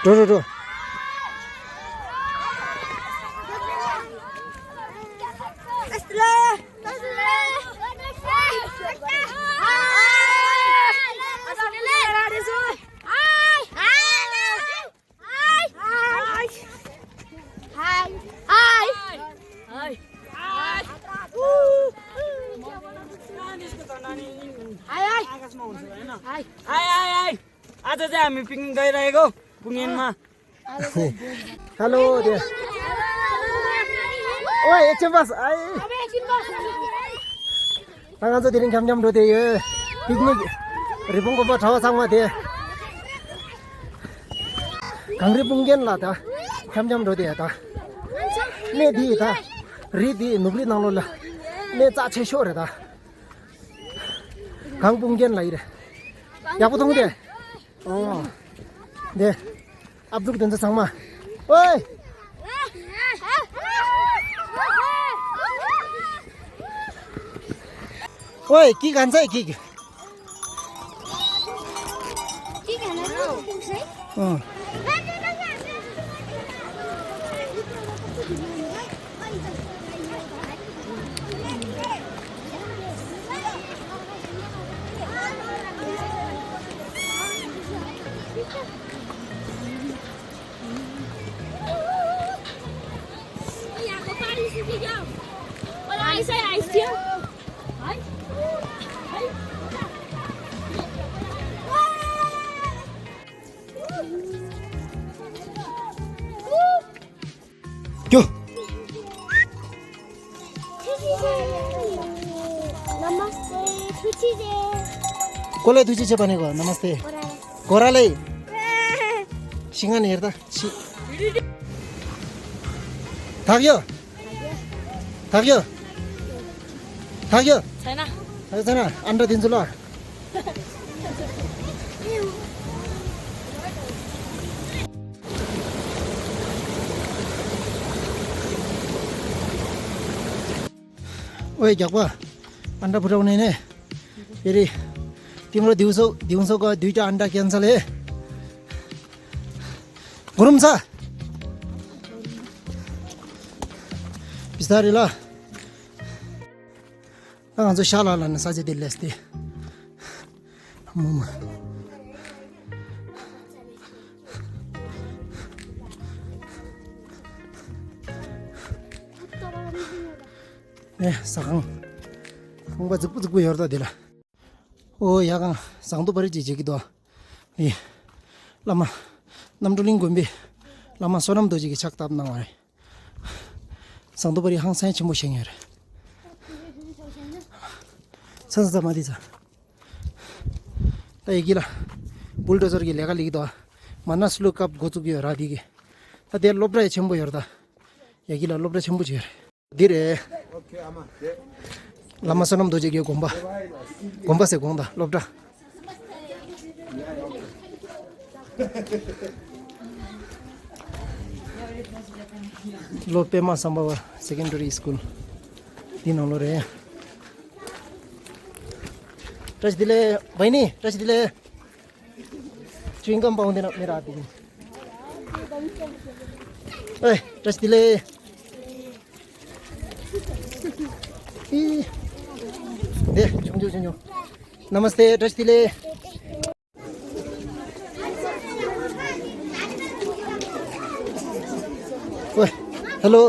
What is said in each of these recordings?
로. आज चाहिँ हामी पिकनिक गइरहेको पुङेनमा हेलो दे ओए एकछिन बस आइ tangan tu diring jam do de piknik ribung ko thawa sangma de kangri punggen la ta jam do de ta ne di ta ri di nubli nang lo la ne cha che sho re ta kang punggen lai re ya bu dong de de abdul den sangma oi oi ki gan sai ki Yo. नमस्ते खुसी जे कोले दुची छ भनेको नमस्ते गोराले सिंगन हेर्दा थाक्यो छैन अन्डा दिन्छु ल ओए जग्वा अन्डा फुटाउने ने फेरि तिम्रो दिउँसोको दुईटा अन्डा क्यान्सल हे गरम छ बिस्तारै ल आज शाला लान साझे दिल्ले अस्ति मम्मा 사강 뭔가 즈뿌즈뿌 열다 되라 오 야강 상도 버리지 저기도 이 라마 남돌린 군비 라마 소남도 지기 작답 나와요 상도 버리 항상 치 모생이래 선사 마디자 나 얘기라 불도저기 내가 리기도 만나슬로캅 고투기 라디게 다들 롭라에 전부 열다 얘기라 롭라 전부 지어 धीरे लम्बा सनम दो जगह गोंबा से गोंदा लोपटा लोपे मा संभव सेकेंडरी स्कूल दिन होलो रे टच दिले बहिनी टच दिले च्युइंगम पाउँदैन मेरो हातमा ओए टच दिले दे छुंजो नमस्ते टच दिले ओए हेलो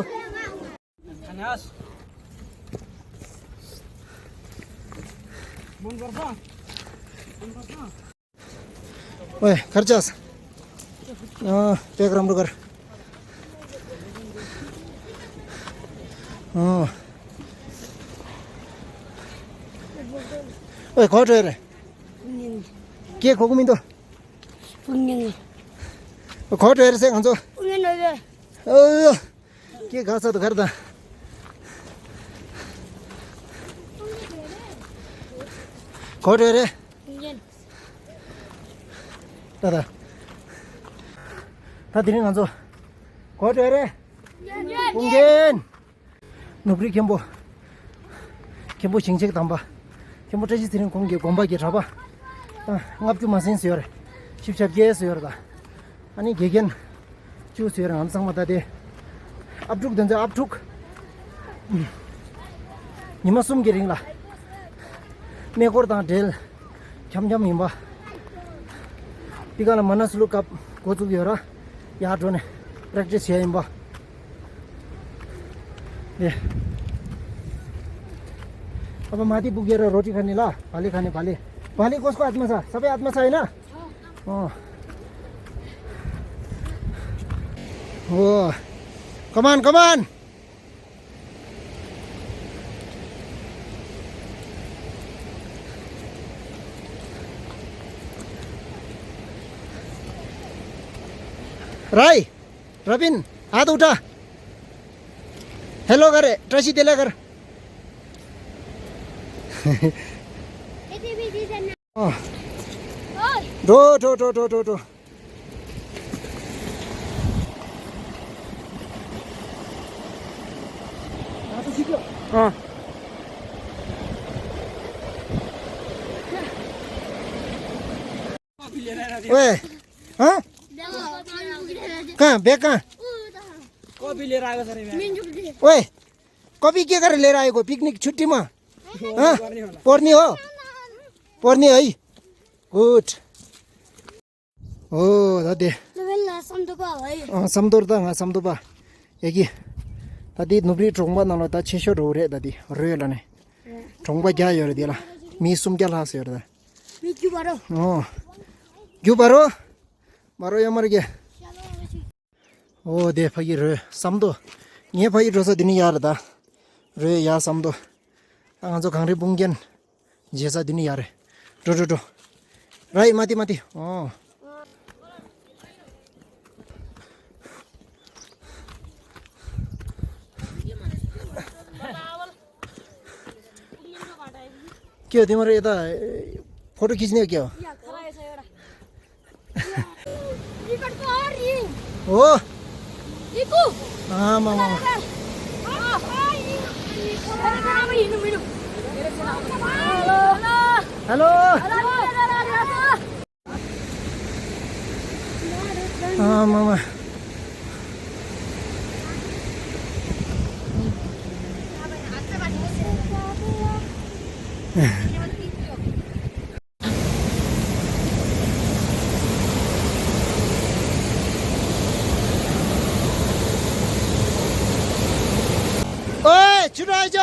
ओए खर्चास पेक राम्रो गर ओए खट रे के खोकुमिन त पुण्य खट हेर से हन्छ पुण्य रे ओ के घाँस त गर्दा खट हेर दादा 다 드린 안줘 खट हेर पुङगेन नुब्री खेम्बो 징직 담바 खेम्बो टजी 드린 공기 공박이 잡아 ngapju masin syor shipchap ge syor da 아니 개견 주스랑 항상 마다데 앞죽 던져 앞죽 니마 숨게링라 메고르다 델 겸겸 임바 이거는 만나슬로 갑 고주기어라 야드네 프랙티스 해 임바 예 अब माथि पुगेर रोटी खाने ल भाले खाने भाले भाले कसको हातमा छ सबै हातमा छ हैन Oh, come on, come on. Rai, Robin, हाथ उठा हेलो करे ट्रसी दिला कर दो ओए हाँ कहाँ बैग कहाँ कॉफी लिएर आएको छ रे यहाँ ओए कपी के गरेर लिएर आएको पिकनिक छुट्टीमा हाँ पर्ने हो पर्ने है गुड हो दादी समदोर ता समदोपा यगी दादी नुब्री ट्रोंगबा नालो ता छेशो रोरे दादी रोयलाने ट्रोंगबा क्या योर दिला मी सुम क्या लास योर दा मी क्यों बारो ओ क्यों बारो बारो या मर गया ओ दे फगी रो समदो ये फगी रोसा दिनी यार दा रो या समदो आजो खांरे बुंगेन जेसा दिनी यार रो राई माथि माथि ओ के हो तिम्रो यता फोटो खिच्ने हो के हो हो आमा हेलो आमा ओए छिटो आइज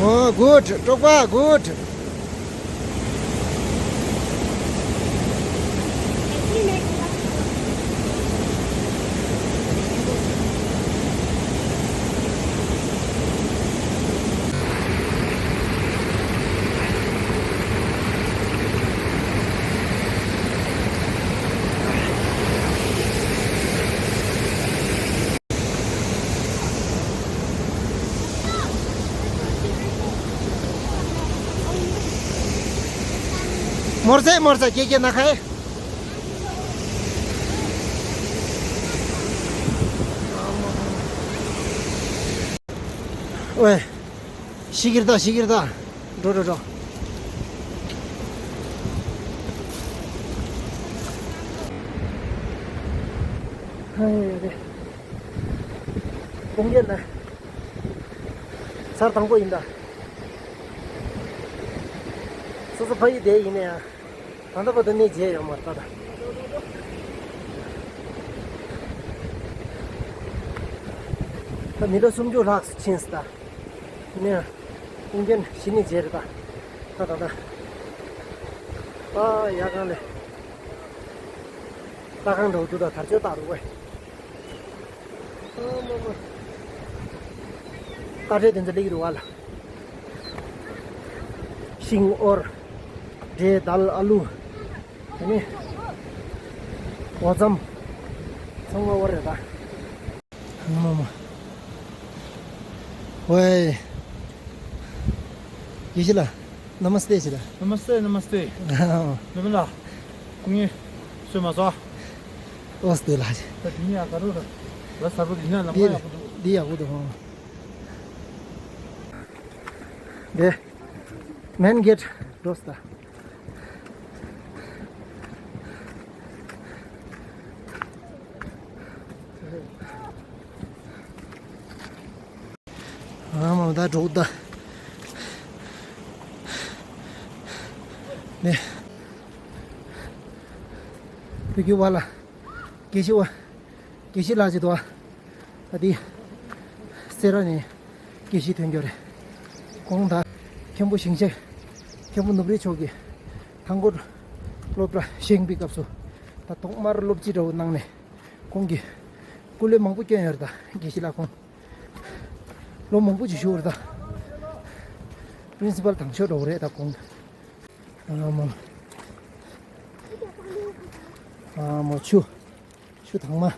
Oh, good. Tokwa, good. मर्छ के नखाए ओए सिगिर्दा डो 공개했네 살 담고 있다 소소 파이 돼 이네야 안다 보더니 제요 맞다 니도 숨주 락스 친스다 네 공견 신이 제르다 다다다 아 야간에 다강도 두다 다져 다루고 뭐 तारे दिन चलेगी वाला सिंग और जे दाल आलू है वजम संग और रहता वे ये चला नमस्ते सिदा नमस्ते नमस्ते नमला कुंगे सुमासा ओस्ते लाज त दिया करो र ल सब दिन ल दिया वो तो दे मेन गेट दोस्ता 다 좋다. 네. 여기 와라. 계시와. 계시라지도 어디 세라니 계시 된결에 공다 경부 싱색 경부 누브리 쪽이 한국 로브라 싱비 값소 다 동마를 롭지로 낭네 공기 꿀레 망부 껴야다 계시라고 로 망부 주시오다 프린시팔 당초로 오래다 공 뭐 추 당마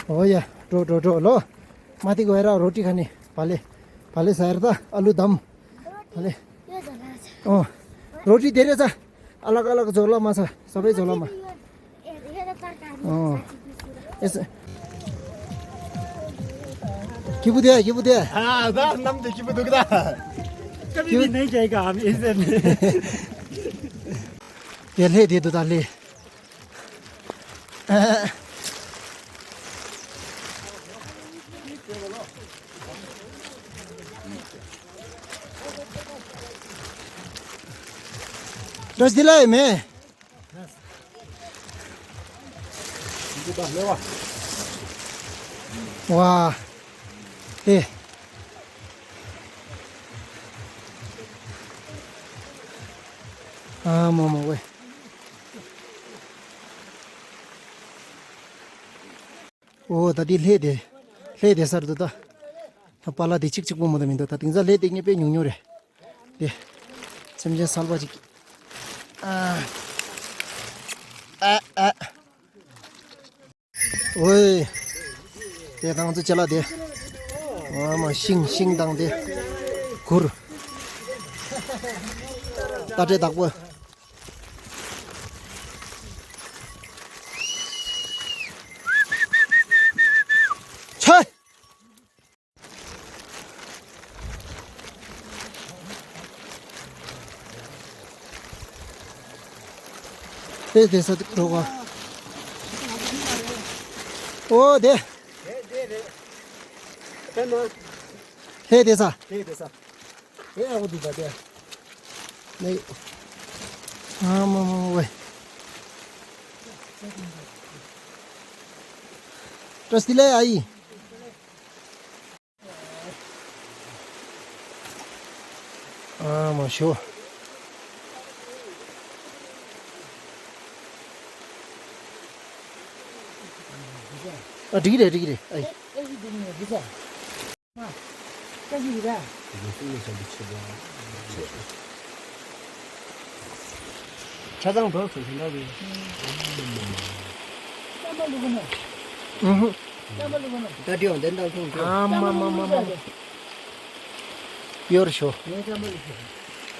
오야 로 माथि गएर रोटी खाने भाले सार्दा आलु दम भाले रोटी धेरै छ अलग अलग झोलामा छ सबै झोलामा किबुदे दा नाम त किबु दुख्दा कभी भी नहीं जाएगा हम इसे त्यसले दियो दुधाले रस दिलाए मैं वाह ए मोमो वे ओ तदी ले दे सर तो पाला दे चिक वो मदमिन तो तिंजा ले देंगे पे न्यू रे दे समझे सालवा जी ओए ते तंग तो चला दे म सिंग तंग दे खुर ताटे दाकवा छ दे सब रोगा ओ दे हे देसा ए अब दिदा दे नहीं वे ट्रस्ट दिले I show degree I 차장 더 조심하고. 다디오 된다 좀. 비어쇼.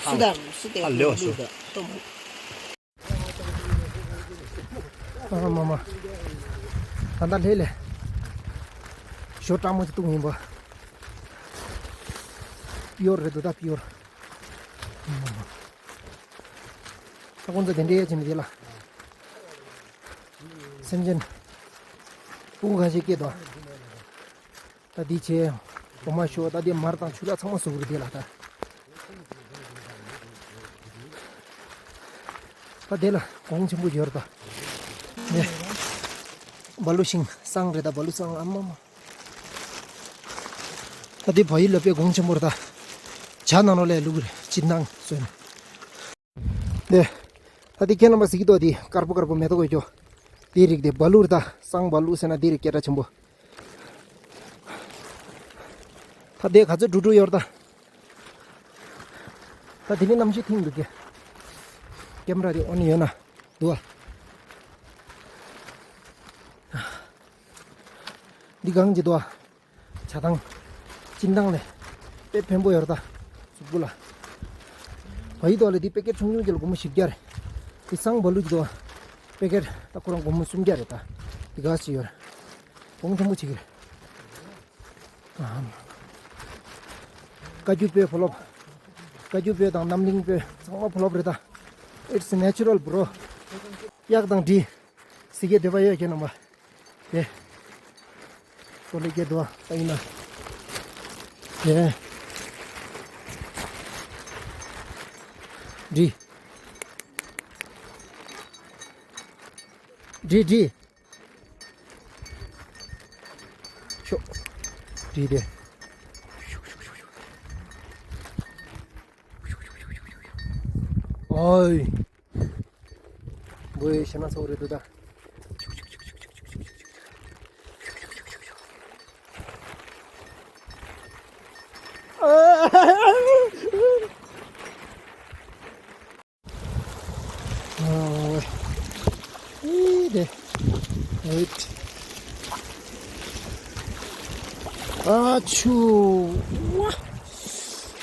수다. 알려쇼. 마마. 간다 해래. 쇼타모 뚱이 봐. 비어래도 다 비어. 혼자 된대야 재미들라 생전 보고 가실게도 다디체 엄마쇼 다디 마르당 출라 참아서 우리 될라다 다들 공정부 지어다 네 발루싱 상레다 발루상 엄마 다디 바일 옆에 공정부다 자나노래 루그레 진낭 쏘네 네 tadi kena masih gitu adi karpu meto gojo dirik de balur da sang balu sena dirik kera chumbo tadi khajo dudu yorda tadi ni namji thing duke camera de on yona dua digang ji dua chadang cindang le pe pembo yorda subula 바이도 알레디 패켓 총용질 고무 십개래 이상 벌루지도 패켓 딱그런 고무 숨겨야겠다 이거 하시요 공통 무치기 가주뼈 폴롭 가주뼈 남링뼈 정말 폴롭이다 it's natural bro 약당 디 시게 되봐야 되는 뭐 예 돌리게 도와 따이나 예 디 쇼 디데 어이 뭐에 신나 소리도다 이네 아추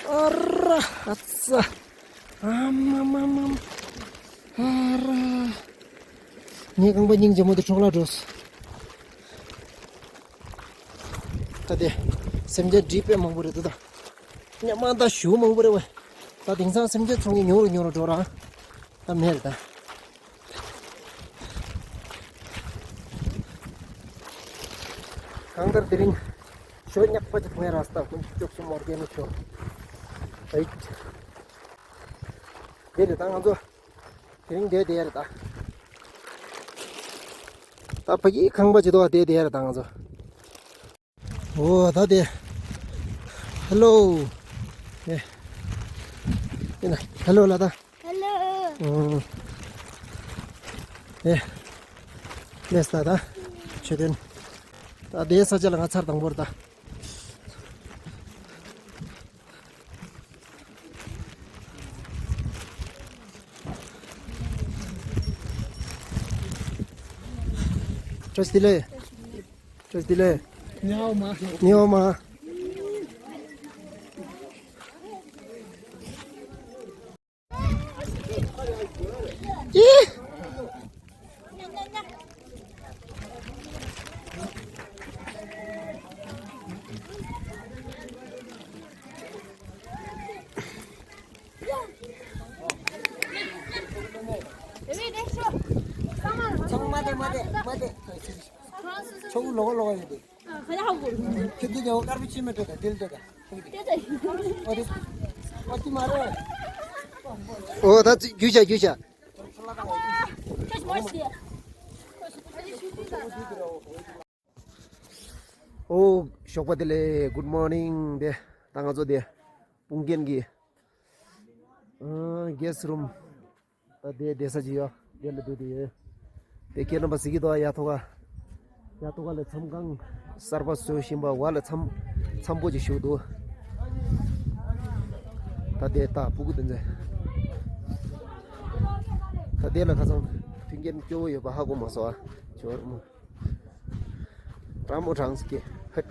아라 아싸 아마마마 아라 니 강반잉 제모도 초콜릿 tadi semje deep emang bure tuh dah nyaman dah shoe emang bure weh tadi insan semje chongi nyoro dora tam hel dah kangar tering show nyak pajak punya rasta pun cok semua dia nih show baik dia datang aja tering dia datang tapi kang baca doa dia datang aja 오, 다들 헬로 예, 이나 헬로 라다 Hello. 예, 네스타다 최근 다 네사절랑 아차르 당보르다 Just delay. 니오마. 이. 정마대. 저거 먹어야 돼. 그냥 하고 근데 저 까르비치면 돼. 딜다가. 어디? 어디 말어? 다 유자. 다시 맛있게. 오, 쇼파들레 굿모닝. 네. 당아줘 돼. 뿡겐기. 게스룸. 네, 대사지요. 될레도디. 대케는 바시기도 야토가 참강 서비스 심바 와라 참보지 쇼도 다데타 부구든제 다데라 가서 튕겐 껴요 하고 마서 저뭐 라모 장스게 헛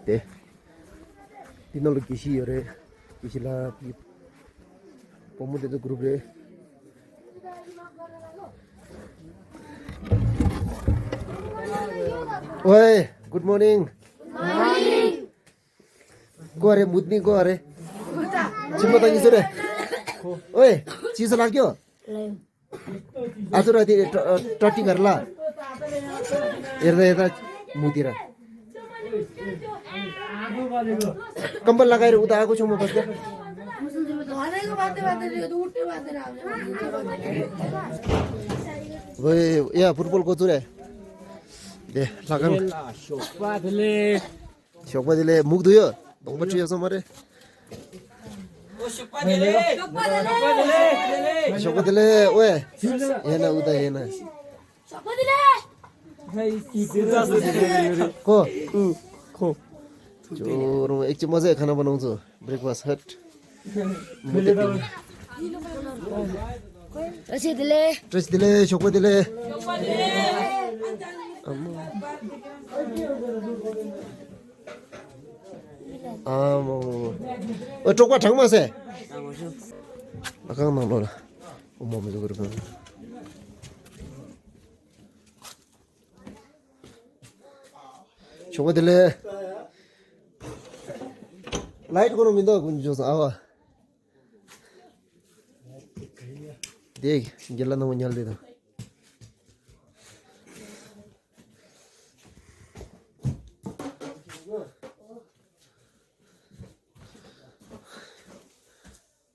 네 디놀 기시요레 기실라 포모데도 그룹에 ओए good morning कोरे मुदनी कोरे चिम्मा तंगी सरे ओए चीज ला क्यों आजु राती टट्टी करला एरदा मुदीरा कंबल लगाएर उता आको छु म बस्दा ओए या फुटबल को जुरे 네, 라강 쇼바들레 묵도요. 농버치여서 말해. 쇼바들레 왜? 얘나 우다 얘나. 쇼바들레. 코. 저런 액지 맞아야 खाना बनाउँछ breakfast hot. ट्रेसदिले 쇼바들레. 쪽바 장마세 아까 막 놀아 몸에도 그렇고 저거들래 라이트 거는 민다 군지 줘서 아와 네 gel라 너무 ညal대다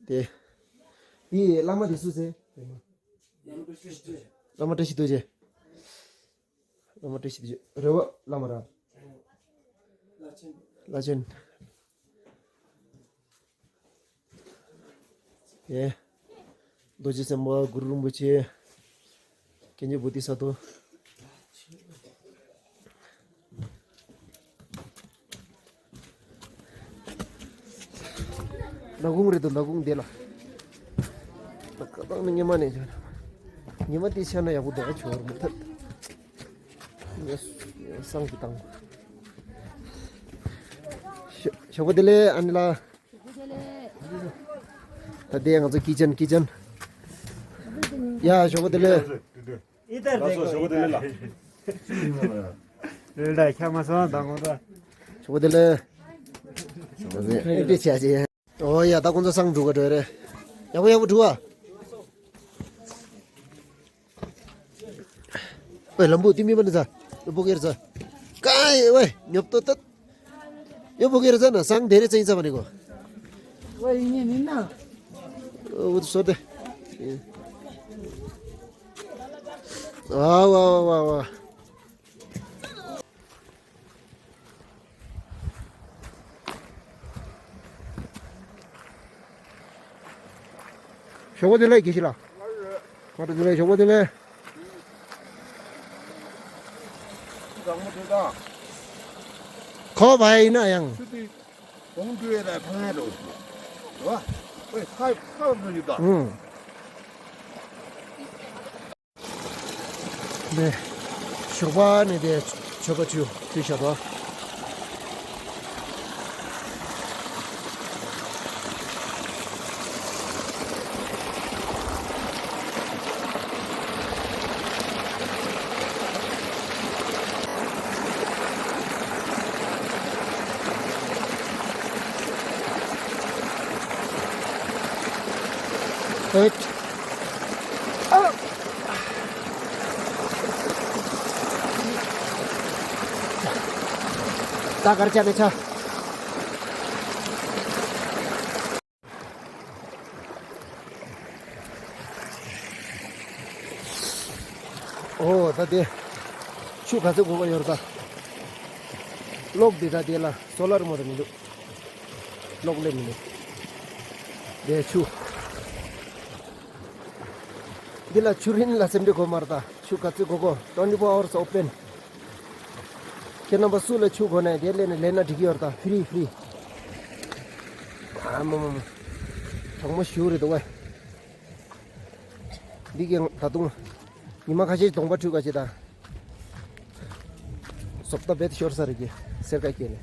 네. 이 라마 디수세. 라마 테시 도제. 라마 테시 도제. 레와 라마라. 라젠. 예. 도지세 뭐 구루름 부치. kenye bodhisattva. Nagung redo nagung dela. Kadang ngemane jana. Ngemati siana ya buda chor mutat. Yes, sang kitang. Shobodele anila. Tadi yang tu kitchen. Ya shobodele. इधर देखो शोबदले ला लेडा खामासो दांगोदा shobodele. Ini siaje. Oh ya, tak kunci sang dua deh. Yang dua. Weh, lembu timi mana sah? Lembu kira sah. Kai, weh, nyop tutet. Lembu kira sah, sang dere cengin sama ni ko. Wah, ini nina. Oh, itu sudah. Wah. 저거들래 계시라. 저거들래 저거들래. 장모들다 거 봐야 이나 양. 수도 공주에다 방해로 와 왜 사업들이다 응. 네. 쇼반에 대해 저거 주셔도. 다 가르쳐 내차. 오, 다들 추 가서 그거 열다. 록 디다디라 솔라르 모드미도. 록 레미도. 네, 추. Gila churin la semde ko marta chu katsu ko 24 hours open kena basula chu gona de lena digi orta free amam 정말 쉬우래 도 와 니게 다동 이마 가지 동바 추 가지다 속다 베트 쇼르사르게 세가이케네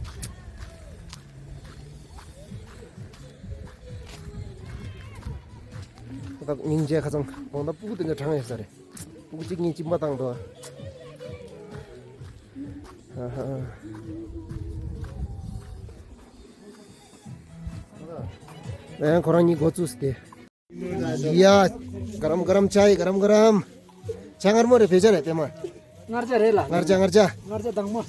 닝제 가정 뭔가 뿌듯한 거 장애살에 뿌직이 찜바당도 아하 네 고라니 고추스데 이야 가람 차이 가람 장ар 모레 배전에 때만 Ngarja rela. ngarja Ngarja dangmo.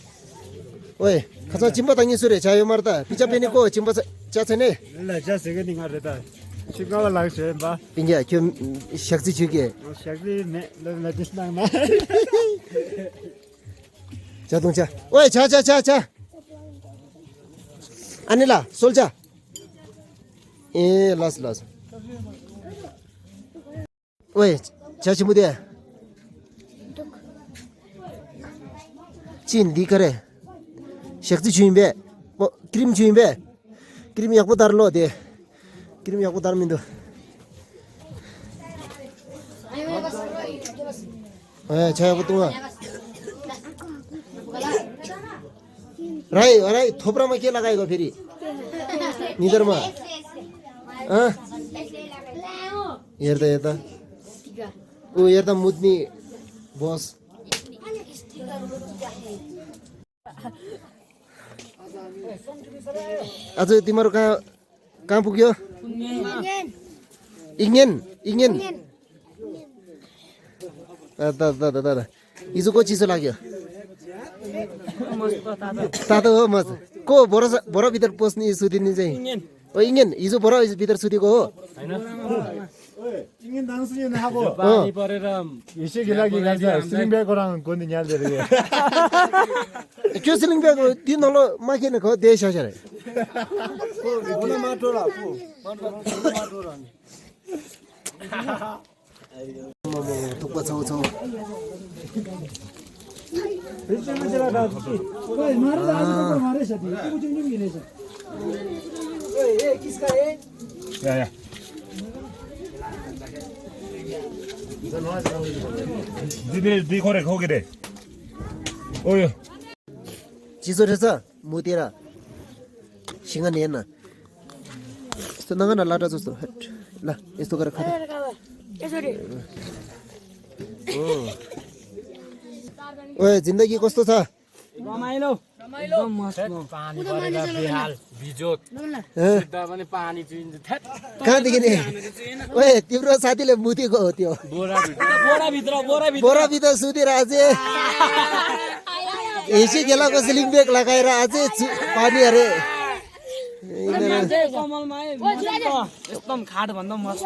오이 가서 찜바당이 소리 자유 말다 비자페니고 찜바 자체네 लेडा जैसे के निगारेदा शिकावा लागसे बा 빈자 겸 샥지 주게 शक्ति में लेडा दिसना ना 자동차 오이 자 아니라 솔자 예 라스 오이 자치 무대 진 니카레 샥지 주인배 뭐 크림 주인배 크림 약보 다르로 돼 크림 약보 다르민도 예 자야고 동아 राई थोपरामा के लगाएको फेरि निदरमा हेर्दा ऊ हेर्दा मुद्नी बस आज तिम्रो कहाँ पुग्यो इङ्गेन दादा हिजोको चिसो लाग्यो तातो हो मज को बोरा भित्र पस्ने सुतिने चाहिँ ओ इङ्गेन हिजो बोरा भित्र सुतेको हो 잉인 당신이 하고 많이 버려라 이시 기라기 가자 슬링백거랑 건디 냐들이 त्यो सिलिङ ब्याग त्यो नलो माखेन ख देश छ रे ओला माटोला माटोला थुक्पा छौ छौ रिचमा जरा राति ओए मारे आज को मारे सती को जुम गिने छ ओए ए किसका ए या दिने दिखोरे खोगेरे ओयो चिसो रहेछ मुतेर सिंह नेन यस्तो नगन लाटा जस्तो हट ल यस्तो गरेर खा ओए जिन्दगी कस्तो छ रमाइलो पानी परेर बेहाल बिजोत सिधा पनि पानी चुइन्छ थ्याट कहाँदेखि नि ओए तिम्रो साथीले मुतेको हो त्यो बोरा भित्र सुतेर अझै एसी गेलाको स्लिङ ब्याग लगाएर अझै पानी अरे एकदम खाट भन्दा मस्त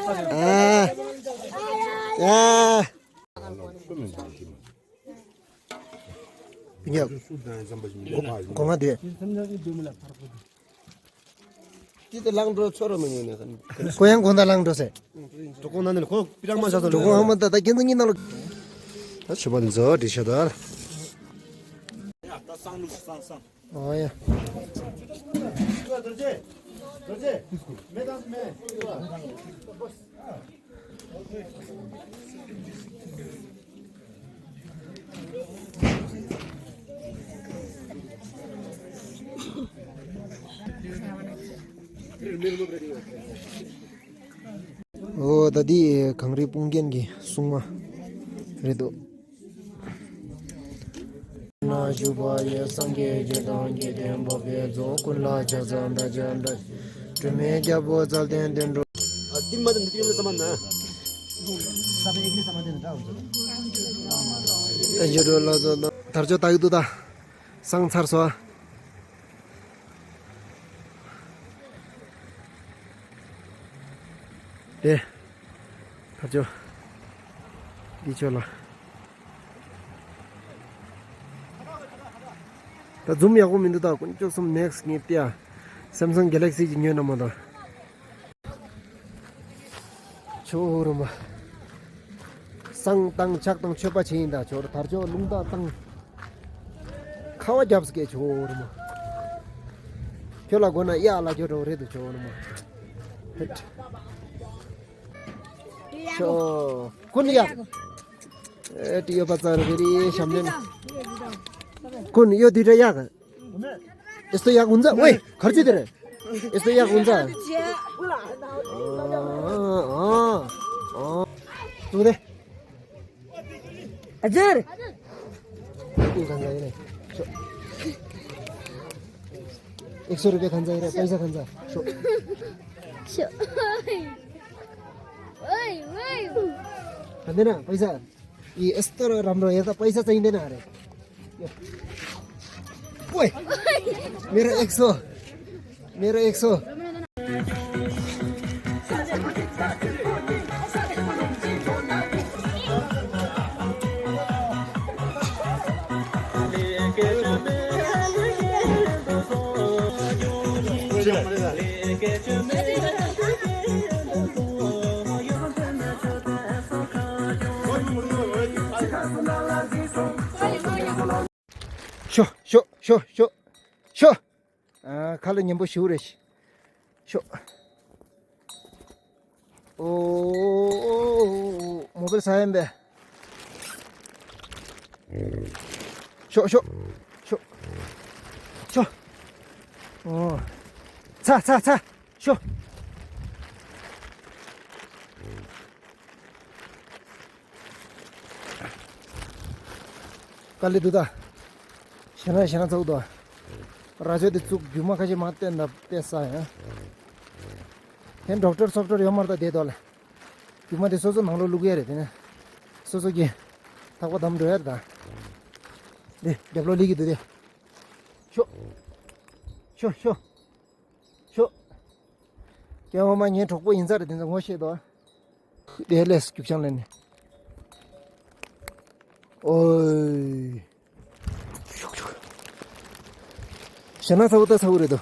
घोमा दिए तितो लाङडो छोरो मैले कोयाङ गोन्दा लाङडो छ 조그만한 거 삐랑만 사서 저거 한번 다 견능이 나로 저번 저 디셔다 어야 오 다디 강리 뿡겐기 숭마 그래도 나 주바에 상게 제단게 덴보베 조군라 자잔다 잔다 좀 잡고 잘된den로 띵맞은 느낌으로 samana 에저로라저 다르죠 타이도다 상차르소 예 가죠 이쪽으로 다 줌이하고 민두다 kunjuk sum next ngiptia Samsung Galaxy jinyo namada chooruma sang tang chak tang chopa chinda chor tarjo lungda tang khawa jabske chooruma kyola gona ya la joro redu chooruma het 저 군이야 에티오 바자르들이 샴넨 군 이거 뒤에 약 यस्तो याक हुन्छ ओइ खर्ची दिरे यस्तो याक हुन्छ तुदे हजुर खान्छ रे 100 रुपैयाँ खान्छ रे पैसा खान्छ खाँदैन पैसा यी यस्तो राम्रो हेर्दा पैसा चाहिँदैन अरे ओइ मेरो 100 쇼. 아, 칼은 연보 쉬우래. 쇼. 오, 모빌 사연배. 쇼. 차. 쇼. 깔리 두다. 시나 저우다. राजोदे चुक जुमा खाजे मारते न पैसा है हेन डॉक्टर सॉफ्टवेयर यो मारता दे दोले जुमा दे सोचो नंगलो लुगे रे ने सोचो के थाको दम दो यार दा दे डेवलो लिगी they show show show show क्या हो मा ये ठोको इंजा रे दिन हो शे दो दे लेस क्यूचन लेने ओय शना साउता साउरे दो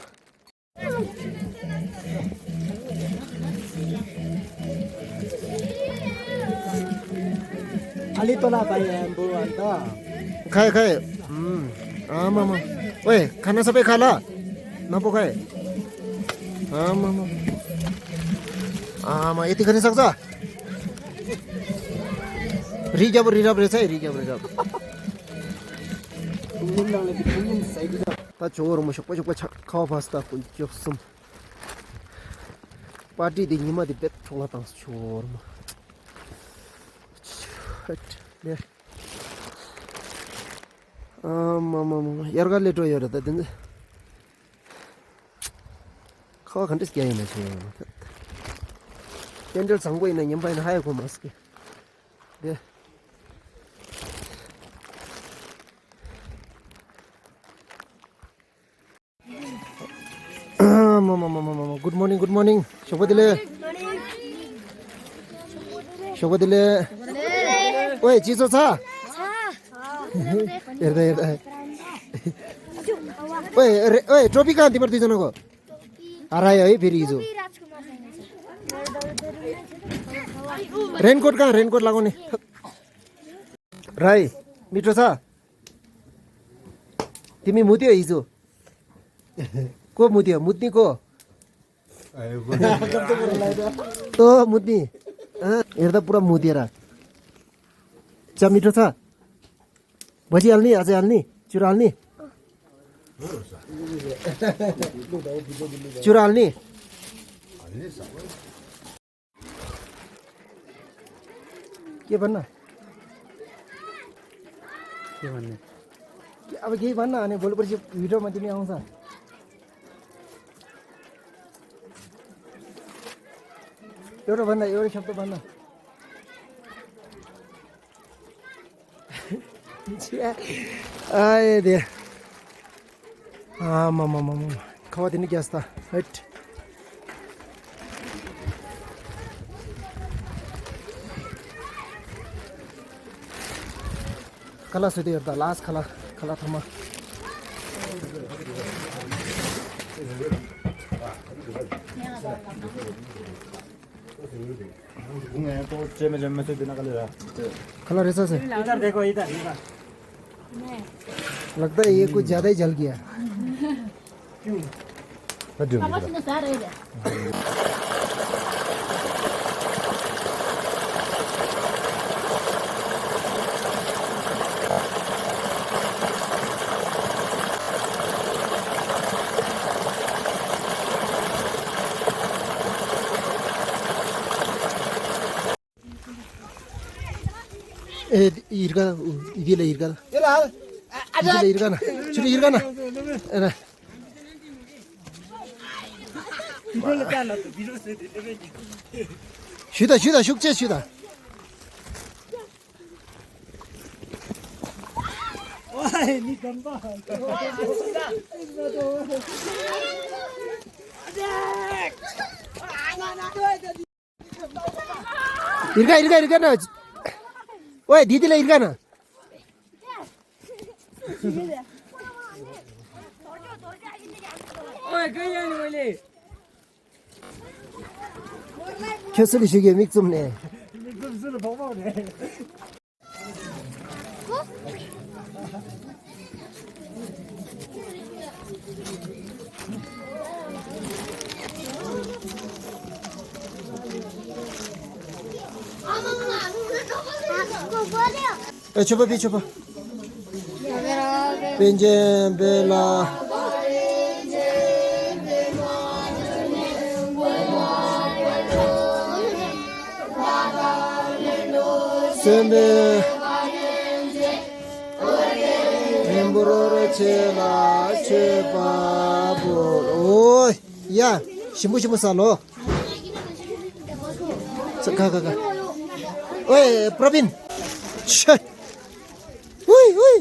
अलि तोला भाइ बो अन्त खाए खाए आमा मा ओए खाना सबै खाला नपो खाए आमा मा आमा यति खान सक्छ रिजर्भ रहेछ है रिजर्भ ता चोर म सबै खावा पास्ता कोइ जोसम पार्टी दि निमा दि बेट थोला तास चोर म ले आमा यारगा लेटो यार त दिन खावा खन्टिस क्या हैन छ पेन्डल सँगै न यम पाइन हाय को मस्के ले गुड मॉर्निंग शोभदिले ओए चिसो छ हेर्दा ओए टोपी कहाँ तिम्रो दुईजनाको हरायो है फेरि हिजो रेनकोट कहाँ रेनकोट लगाउने राई मिठो छ तिमी मुत्यो हिजो को मुत्यो मुत्नी को तो मुत्नी हेर्दा पुरा मुतेर चा मिठो छ भजी हाल्ने अझै हाल्ने चुरा हाल्ने चुरा हाल्ने के भन्न अब केही भन्न अनि भोलिपर्सि भिडियोमा तिमी आउँछ एउटा भन्दा एउटा शब्द भन्न आए दे आमा खावा दिने क्या था हट कला सुधे हेर्दा लास्ट खला थमा खला रेसा से इधर देखो इधर लगता है ये कुछ ज्यादा ही जल गया Tapos na sa rin. इर्गा इदिले इर्गा इदिले इर्गा ना छिटो इर्गा ना एरा शुदा शुक्चे शुदा ओए निकम बा इर्गा ना ओए दिदीले इर्गा ना ओए गई नि मैले खेसली सिगे मिक्सुमले निकम सुन भौमाउने ए चुप बेंजे बेला sembe embororo chela chebabo oi ya shimu shimu salo ga oi Pravin hui hui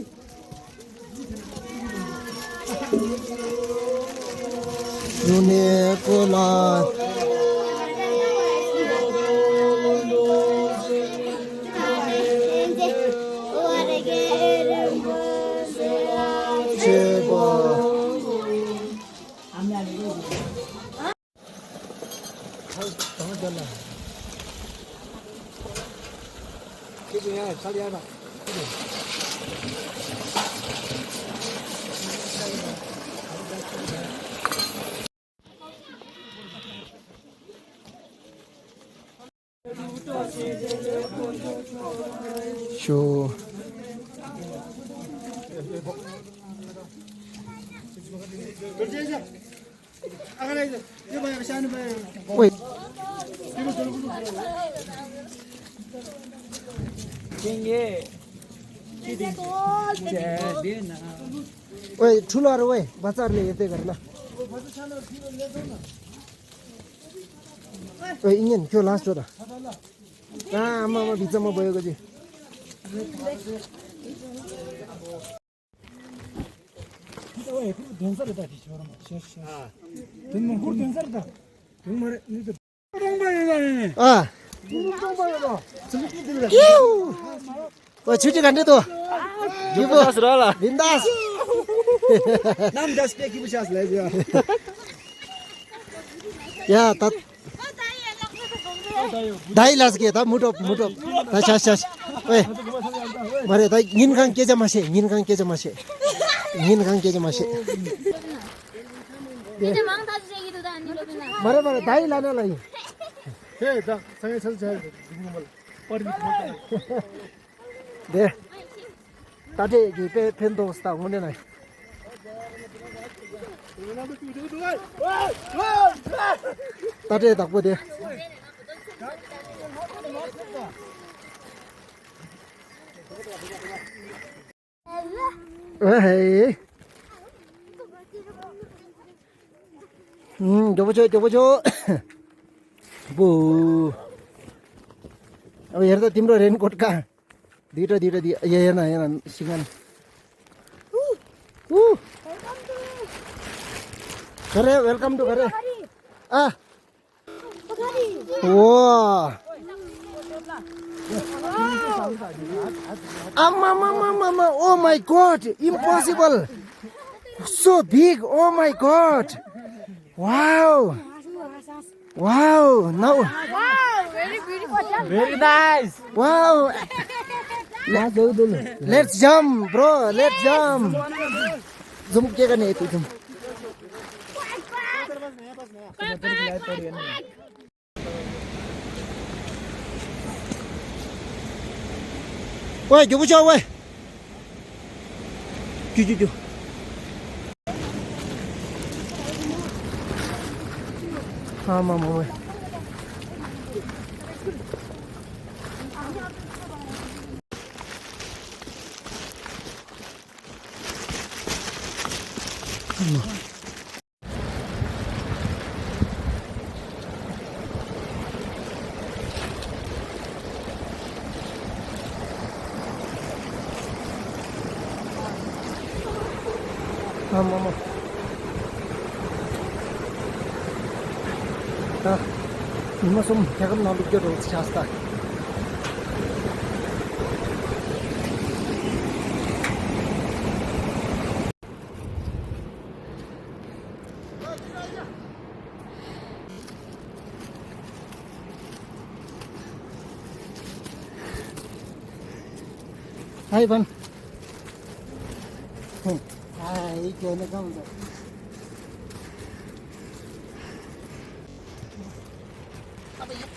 Yune kola cheba show wait ओए ठुलोहरु ओए बच्चाहरुले हेर्दै गर ल ओए इंजन त्यो लास्ट हो त आमा भित्रमा भएको चाहिँ ओए छुट्टी खाने त बिन्दास नाम 10 पे की विश्वास ले जा या त दाइ लास के त मुटो त छास ओए मरे त निनखाङ के जमासे मरे दाइ लान लागि हे द सँगै छ दे ताते के फेन दोस्ता हुने नै ताते तक्बो दे Hey. Coba. Bu. अब हेर त तिम्रो रेनकोट का दुईटा यहाँ सिंगन करे वेलकम टू करे Mama, oh my god, impossible. So big, oh my god. Wow, now. Wow, very beautiful. Very nice. Wow. Let's jump, bro. Let's jump. Zoom के करने है तू zoom. Ôi, chú cho ơi. Chú. Mama ơi. Mama. 이마 좀 대금 나비겨도 잤다. Hai Van. Hai, kayaknya kamu tuh. Apa ya?